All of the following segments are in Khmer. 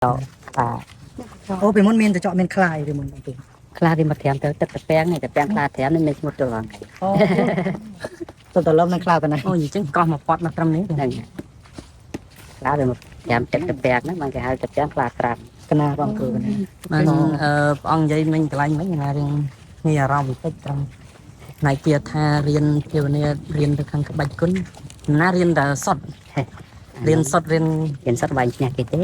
ខ្លា អូពីមុនមានត្រចក់មានខ្លាយពីមុនបងទូ ខ្លាវាមកត្រាំទៅទឹកតពាំងនេះតពាំងខ្លាត្រាំនេះមានឈ្មោះទល់ហ្នឹង អូទៅតឡំនឹងខ្លាទៅណា អូអញ្ចឹងកោះមកពាត់មកត្រឹមនេះ ហ្នឹងខ្លាវាមកត្រាំទឹកតពាំងហ្នឹងបានគេហៅតពាំងខ្លាត្រាំ កណាបងគ្រូកណា បានអឺព្រះអង្គនិយាយមិញកន្លែងមិញណារឿងងាយអារម្មណ៍បន្តិចត្រង់ផ្នែកគាថារៀនភាវនារៀនទៅខាងក្បាច់គុណណារៀនតែសុតរៀនសុតរៀន រៀនសត្វវាយឈ្នះគេទេ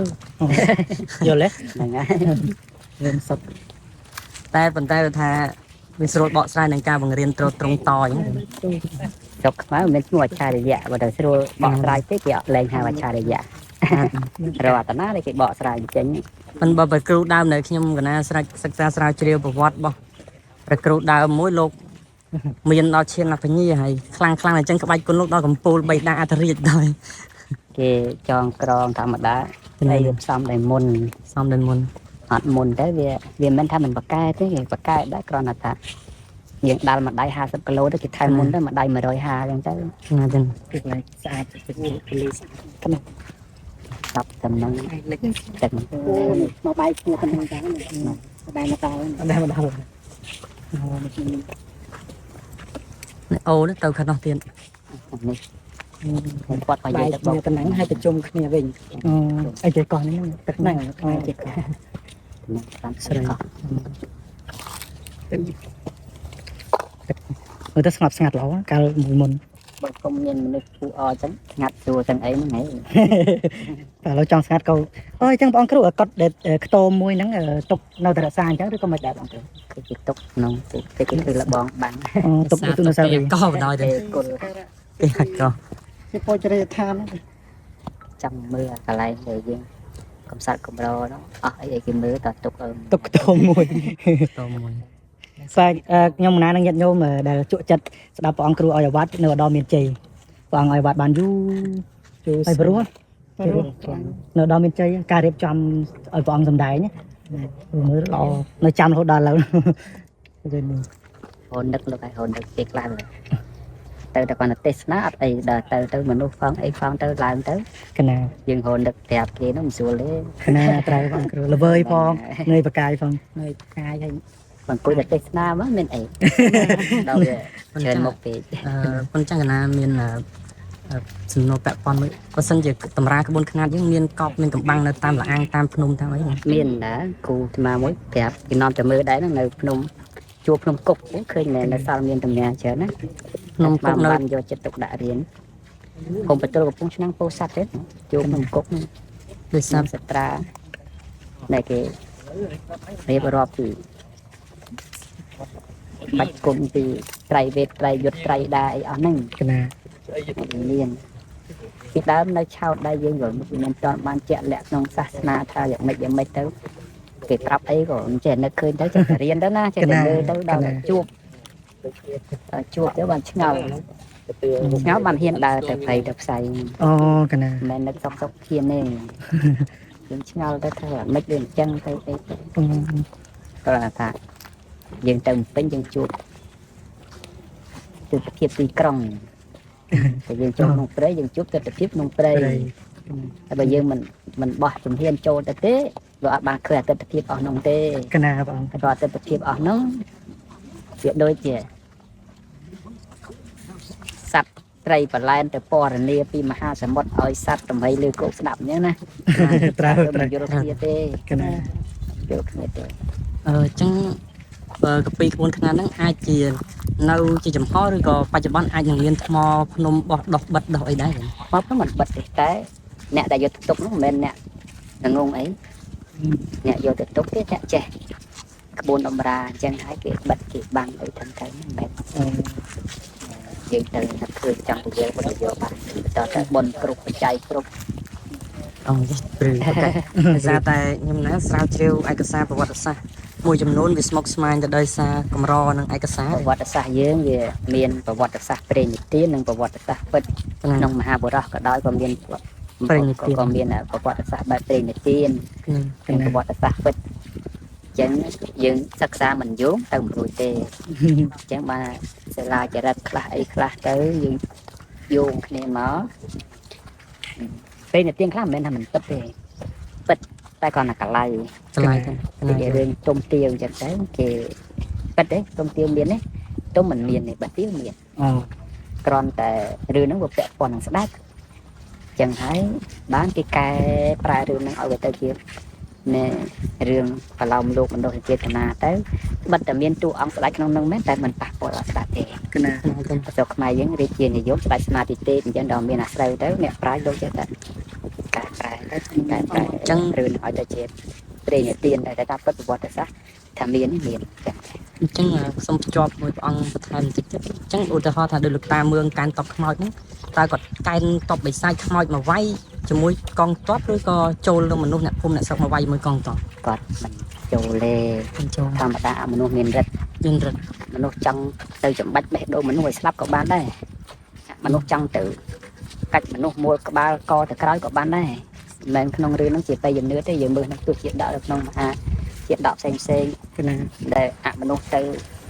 យល់ទេ ហ្នឹងហើយ រៀនសុទ្ធ តែប៉ុន្តែវាថាវាស្រួលបកស្រាយនឹងការបង្រៀនត្រត្រង់តអញ្ចឹង ស្រុកខ្មែរមិនមានឈ្មោះអច្ឆរិយៈបើតែស្រួលបកស្រាយទេគេអត់លែងហៅអច្ឆរិយៈរកអត្តនាដែលគេបកស្រាយចេញ មិនបើប្រគ្រូដើមនៅខ្ញុំកណាស្រេចសិក្សាស្រាវជ្រាវប្រវត្តិរបស់ព្រះគ្រូដើមមួយលោកមានដល់ឈានអភិញ្ញាហើយខ្លាំងខ្លាំងអញ្ចឹងក្បាច់គុណលោកដល់កំពូលបីតាអធិរាជដល់ គេចងក្រងធម្មតាហើយវាផ្សំដោយមុន សំដល់មុន អត់មុនទៅវាវាមិនថាមិនបកកែទេគេបកកែដែរគ្រាន់តែថាយើងដាល់មួយដៃ50គីឡូទៅគេថែមមុនទៅមួយដៃ150អញ្ចឹងទៅ ណាចឹង គឺកន្លែងស្អាតទៅលីស្អាតកណា តបតំណង លិច ទឹក មកបាយគ្នាកណ្ដឹងចឹងបាយមកដល់បាយមកដល់អូមកខ្ញុំ នេះអូនេះទៅខាងនោះទៀត នេះខ្ញុំគាត់ឲ្យ បាយ យើងទៅបក គ្នាតំណែងឲ្យប្រជុំគ្នាវិញអូអីគេកោះនេះទឹកហ្នឹងខ្មែរជាកោះ តាមស្រី មើលទៅស្ងប់ស្ងាត់ល្អកាលមួយមុន បើគុំមានមនុស្សពូអអញ្ចឹងស្ងាត់ស្រួលទាំងអីហ្នឹងហី តែឥឡូវចង់ស្ងាត់ក៏អូយអញ្ចឹងបងគ្រូកត់ខ្ទមមួយហ្នឹងទុកនៅតែរក្សាអញ្ចឹងឬក៏មិនដែរបងគ្រូ គឺគេទុកក្នុងគេគេធ្វើលបងបាំង អូទុកនៅទូនសាវរីយ៍ កោបដល់ គេ ទៅ គុល គេហាច់កោ ជាពោជរិយដ្ឋាន ចាំមើលកន្លែងដែលយើងកំសត់កំរនោះអស់អីឲ្យគេមើលតទុកអើ ទុកខ្ទមមួយ តមួយ ស្អែកខ្ញុំណានឹងញាតិញោមដែលជក់ចិត្តស្ដាប់ព្រះអង្គគ្រូឲ្យអាវត្តនៅឧត្តមមានជ័យព្រះអង្គឲ្យអាវត្តបានយូរហើយព្រោះនៅឧត្តមមានជ័យការរៀបចំឲ្យព្រះអង្គសម្ដែងមើលល្អនៅចាំរហូតដល់ឥឡូវ គេនេះ ហូននឹកលោកឲ្យហូននឹកគេខ្លះទៅតែគាត់ទេសនាអត់អីដល់ទៅទៅមនុស្សផងអីផងទៅឡើងទៅ កណា យើងហូននឹកប្រាប់គេនោះមិនស្រួលទេ កណាត្រូវព្រះអង្គគ្រូល្វើយផងនឿយបកាយផង នឿយកាយហើយអង្គុយតែទេសនាមកមានអីដល់វាច្រើនមុខពេក អឺប៉ុន្តែកណាមានសំណួរពាក់ព័ន្ធមួយបើសិនជាតម្រាក្បួនខ្នាតយើងមានកប់មានកំបាំងនៅតាមលាអាងតាមភ្នំតាមអី មានដែរគ្រូអាត្មាមួយប្រាប់គេនាំទៅមើលដែរហ្នឹងនៅភ្នំជួរភ្នំគុកឃើញនៅសល់មានតំណាងច្រើនណា ភ្នំគុកនៅ បានយកចិត្តទុកដាក់រៀនគុំបន្ទល់កំពង់ឆ្នាំងពោធិ៍សាត់ទេជួរភ្នំគុកហ្នឹង ដោយសារ សត្រាដែលគេរៀបរាប់ពីបាច់គុំពីត្រៃវេទត្រៃយុទ្ធត្រៃដាអីអស់ហ្នឹង កណា មានពីដើមនៅឆោតដែរយើងយល់មិនទាន់បានជាក់លាក់ក្នុងសាសនាថាយ៉ាងម៉េចយ៉ាងម៉េចទៅគេប្រាប់អីក៏មិនចេះនឹកឃើញទៅចេះតែរៀនទៅណាចេះតែមើលទៅដល់តែជួបដល់ជួបទៅបានឆ្ងល់ឆ្ងល់បានហ៊ានដើរទៅព្រៃទៅផ្សៃ អូកណា មិនមែននឹកសុកសុកហ៊ានទេយើងឆ្ងល់ទៅថាមិនដូចអញ្ចឹងទៅអីទៅគ្រាន់តែថាយើងទៅពេញយើងជួបទិដ្ឋភាពទីក្រុងតែយើងចូលក្នុងព្រៃយើងជួបទិដ្ឋភាពក្នុងព្រៃ ព្រៃ តែបើយើងមិនមិនបោះជំហានចូលទៅទេវាអត់បានឃើញអតិថិភាពអស់នោះទេ កណាព្រះអង្គ តែក៏អតិថិភាពអស់នោះវាដូចជាសត្វត្រីបលែនទៅពរនាពីមហាសមុទ្រឲ្យសត្វតម្រៃលើគោកស្ដាប់អញ្ចឹងណា ត្រូវ ត្រូវ ទៅមិនយល់គ្នាទេ កណា យល់គ្នាទេ អឺអញ្ចឹងបើកាពីក្បួនខ្នាតហ្នឹងអាចជានៅជាចំហឬក៏បច្ចុប្បន្នអាចនឹងមានថ្មភ្នំបោះដោះបិទដោះអីដែរ មកនោះមិនបិទទេតែអ្នកដែលយកទៅទុកនោះមិនមែនអ្នកងងអីអ្នកយកទៅទុកទេអ្នកចេះក្បួនតម្រាអញ្ចឹងហើយគេបិទគេបាំងអីទាំងទៅមិនមែន យើងទៅថាធ្វើចង់ទៅយកបុណ្យយកបានតើតើបុណ្យគ្រប់បច្ច័យគ្រប់ អូព្រឺដោយសារតែខ្ញុំណាស្រាវជ្រាវឯកសារប្រវត្តិសាស្ត្រមួយចំនួនវាស្មុគស្មាញទៅដោយសារកម្រនឹងឯកសារ ប្រវត្តិសាស្ត្រយើងវាមានប្រវត្តិសាស្ត្រព្រេងនិទាននិងប្រវត្តិសាស្ត្រពិតក្នុងមហាបុរសក៏ដោយក៏មាន ព្រេងនិទាន ក៏មានប្រវត្តិសាស្ត្របែបព្រេងនិទាននិងប្រវត្តិសាស្ត្រពិតអញ្ចឹងយើងសិក្សាមិនយោងទៅមិនរួចទេអញ្ចឹងបាទសិលាចរិតខ្លះអីខ្លះទៅយើងយោងគ្នាមកព្រេងនិទានខ្លះមិនមែនថាមិនពិតទេពិត តែគាត់ណាកលៃ កន្លែងទៅ គេរឿងទុំទាវអញ្ចឹងទៅគេពិតទេទុំទាវមានទេទុំមិនមានទេបើទាវមាន អូ គ្រាន់តែរឿងហ្នឹងវាពាក់ព័ន្ធនឹងស្ដេចចឹងហើយបានគេកែប្រែរឿងហ្នឹងឲ្យវាទៅជាណែរឿងប្រឡោមលោកមនោសញ្ចេតនាទៅបិទតែមានតួអង្គស្ដេចក្នុងហ្នឹងមែនតែមិនប៉ះពាល់ដល់ស្ដេចទេ កណា ស្រុកខ្មែរយើងរាជានិយមស្ដេចស្មាទិទេពអញ្ចឹងដល់មានអាស្រូវទៅអ្នកប្រាជ្ញលោកចេះតែកែប្រែទៅកែប្រែ អញ្ចឹង រឿងឲ្យទៅជាព្រេងនិទានតែតាមពិតប្រវត្តិសាស្ត្រថាមានមានចឹង អញ្ចឹងសូមភ្ជាប់មួយព្រះអង្គបន្ថែមបន្តិចទៀតអញ្ចឹងឧទាហរណ៍ថាដូចលោកតាមឿងកែនតបខ្មោចហ្នឹងតើគាត់កែនតបបិសាចខ្មោចមកវាយជាមួយកងទ័ពឬក៏ចូលនឹងមនុស្សអ្នកភូមិអ្នកស្រុកមកវាយជាមួយកងទ័ព គាត់មិនចូលទេ ចូល ធម្មតាមនុស្សមានរិទ្ធ មានរិទ្ធ មនុស្សចង់ទៅចំបាច់បេះដូងមនុស្សឲ្យស្លាប់ក៏បានដែរមនុស្សចង់ទៅកាច់មនុស្សមួលក្បាលកទៅក្រោយក៏បានដែរមិនមែនក្នុងរឿងហ្នឹងជាបេយជំនឿទេយើងមើលក្នុងទស្សជាដកនៅក្នុងមហាជាដកផ្សេងផ្សេង កណា ដែលអមនុស្សទៅ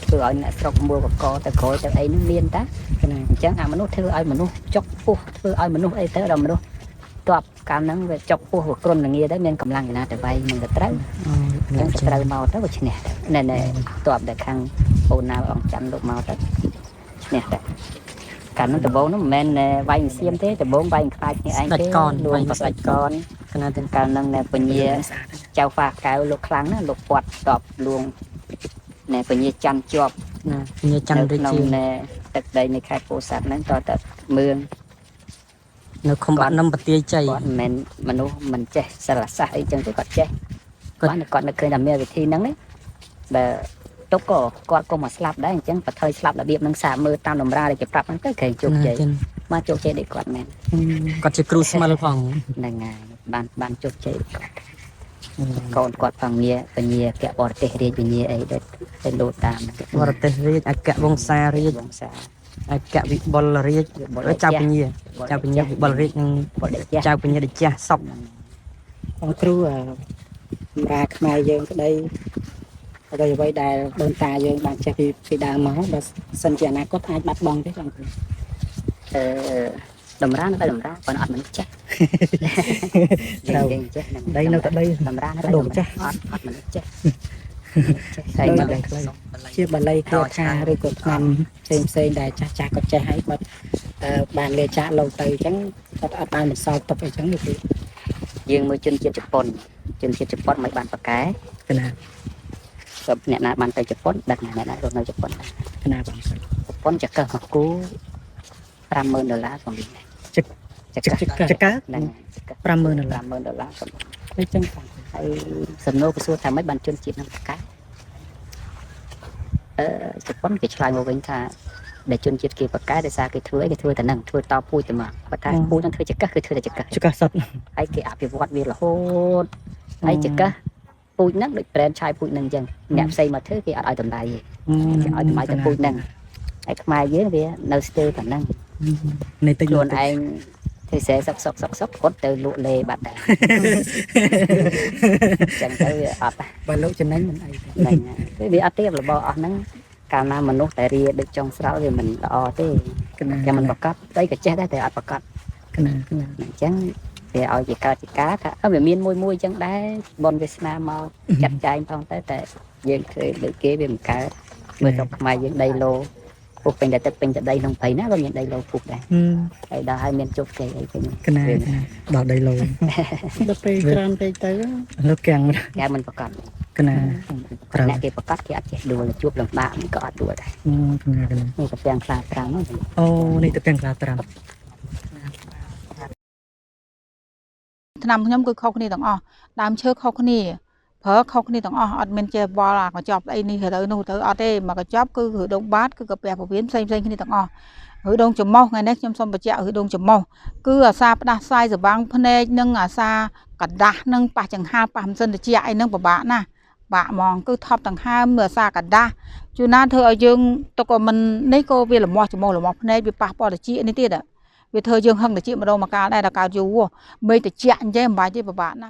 ធ្វើឲ្យអ្នកស្រុកមួលកកទៅក្រោយទៅអីហ្នឹងមានតា កណា អញ្ចឹងអាមនុស្សធ្វើឲ្យមនុស្សចុកពោះធ្វើឲ្យមនុស្សអីទៅដល់មនុស្សតបកាលហ្នឹងវាចុកពោះវាគ្រុនលាទៅមានកម្លាំងឯណាទៅវាយនឹងទៅត្រូវអញ្ចឹងទៅត្រូវមកទៅវាឈ្នះទៅណែណែតបតែខាងអូនណាអង្គច័ន្ទលោកមកទៅឈ្នះទៅកាលហ្នឹងដំបូងហ្នឹងមិនមែនវាយសៀមទេដំបូងវាយខ្លាចគ្នាឯងទេលួងស្ដេចកន កណា ទាំងកាលហ្នឹងណែពញាចៅហ្វាកៅលោកខ្លាំងណាស់លោកពាត់តបលួងណែពញាច័ន្ទជាប់ ណាញ៉ាច័ន្ទរា នៅក្នុង ជា ណែទឹកដីនៃខេត្តពោធិ៍សាត់ហ្នឹងតតមឿង នៅឃុំបាក់នឹមបន្ទាយជ័យ គាត់មិនមែនមនុស្សមិនចេះសិលសាស្ត្រអីចឹងទេគាត់ចេះ គាត់ គាត់គាត់នឹកឃើញថាមានវិធីហ្នឹងណាបើទុកក៏គាត់ក៏មកស្លាប់ដែរអញ្ចឹងបថុយស្លាប់របៀបហ្នឹងសាកមើលតាមតម្រាដែលគេប្រាប់ហ្នឹងទៅគេជោគជ័យមកជោគជ័យដូចគាត់មែន គាត់ជាគ្រូស្មិលផង ហ្នឹងហើយបានបានជោគជ័យដូចគាត់កូនគាត់ផងងាពញាកបរទេសរាជវិញ្ញាអីដូចទៅលោតតាមហ្នឹង បរទេសរាជអគ្គវង្សារាជ វង្សា អគ្គវិបុលរាជចៅពញាចៅពញាវិបុលរាជនិង បុលដេជះ ចៅពញាដេជះសព អង្គគ្រូសម្រាប់ខ្មែរយើងក្តីអ្វីអ្វីដែលដូនតាយើងបានចេះពីពីដើមមកបើសិនជាអនាគតអាចបាត់បង់ទេអង្គគ្រូ អឺតម្រានៅតែតម្រាប៉ុន្តែអត់មនុស្សចេះ ត្រូវ យើងចេះហ្នឹង ដីនៅតែដី តម្រានៅ ដូងចាស់ អត់អត់មនុស្សចេះចេះហើយ ដូច មក ខ្លីជាបាលីគាថាឬក៏ថ្នាំផ្សេងផ្សេងដែលចាស់ចាស់គាត់ចេះហើយគាត់បានលាចាកលោកទៅអញ្ចឹងគាត់អត់បានបន្សល់ទុកអីចឹងទេ យើងមើលជនជាតិជប៉ុនជនជាតិជប៉ុនមិនបានប្រកែ កណា បើអ្នកណាបានទៅជប៉ុនដឹងអ្នកណារស់នៅជប៉ុនដែរ កណាបង ជប៉ុនចកឹះមកគូ50000ដុល្លារក៏មានដែរ ច ចកឹះ ចកកើ ហ្នឹងចកឹះ 50000ដុល្លារ 50000ដុល្លារក៏មាន អញ្ចឹងបង ហើយសំណួរគេសួរថាម៉េចបានជនជាតិនឹងប្រកែអឺជប៉ុនគេឆ្លើយមកវិញថាដែលជនជាតិគេប្រកែដោយសារគេធ្វើអីគេធ្វើតែហ្នឹងធ្វើតពូជតែមកបើថាពូជហ្នឹងធ្វើចកឹះគឺធ្វើតែចកឹះ ចកសត ហើយគេអភិវឌ្ឍវារហូតហើយចកឹះពូជហ្នឹងដូចប្រេនឆាយពូជហ្នឹងអញ្ចឹងអ្នកផ្សេងមកធ្វើគេអត់ឲ្យតម្លៃទេគេឲ្យតម្លៃតែពូជហ្នឹងហើយខ្មែរយើងវានៅស្ទើរតែហ្នឹង នៃតិច ខ្លួនឯងធ្វើស្រែសុកសុកសុកសុកគាត់ទៅលក់លេបាត់ដែរអញ្ចឹងទៅវាអត់ បើលោកចំណេញមិនអីទេ ហ្នឹងហើយវាអត់ទេរបស់អស់ហ្នឹងកាលណាមនុស្សតែរាដូចចុងស្រោលវាមិនល្អទេ កណា គេមិនប្រកាសតែក៏ចេះដែរតែអត់ប្រកាស កណាកណា អញ្ចឹងវាឲ្យជាកើតជាការថាអើវាមានមួយមួយអញ្ចឹងដែរបនវាសនាមកចាត់ចែងផងទៅតែយើងធ្វើដូចគេវាមិនកើតមើលស្រុកខ្មែរយើងដីឡូពុះពេញតែទឹកពេញតែដីក្នុងព្រៃណាក៏មានដីឡូពុះដែរហើយដល់ហើយមានជោគជ័យអីវិញ កណាដល់ដីឡូ ដល់ពេលច្រើនពេកទៅ លោកកាំង គេមិនប្រកាស កណា ត្រូវ អ្នកគេប្រកាសគេអត់ចេះដួលជួបលំបាកក៏អត់ដួលដែរ កណាកណា នេះកាពាំងខ្លាត្រាំហ្នឹង អូនេះទៅទាំងខ្លាត្រាំ ឆ្នាំខ្ញុំគឺខុសគ្នាទាំងអស់ដើមឈើខុសគ្នាប្រើខុសគ្នាទាំងអស់អត់មានចេះវល់អាកញ្ចប់អីនេះទៅនោះទៅអត់ទេមកកញ្ចប់គឺគឺដងបាតគឺកាពះពវៀនផ្សេងផ្សេងគ្នាទាំងអស់ឬដងច្រមុះថ្ងៃនេះខ្ញុំសូមបញ្ជាក់ឬដងច្រមុះគឺអាសាផ្ដាសាយសវាងភ្នែកនិងអាសាកដាស់និងប៉ះចង្ហាប៉ះម៉ាស៊ីនត្រជាក់អីហ្នឹងពិបាកណាស់បាក់ហ្មងគឺថប់ដង្ហើមអាសាកដាស់ជួនណាធ្វើឲ្យយើងទុកឲ្យមិននេះក៏វាលមាស់ច្រមុះលមាស់ភ្នែកវាប៉ះពាល់ត្រចៀកនេះទៀតវាធ្វើយើងហឹងត្រចៀកម្ដងម្កាលដែរដល់កើតយូរមេឃត្រជាក់អញ្ចឹងមិនបាច់ទេពិបាកណាស់។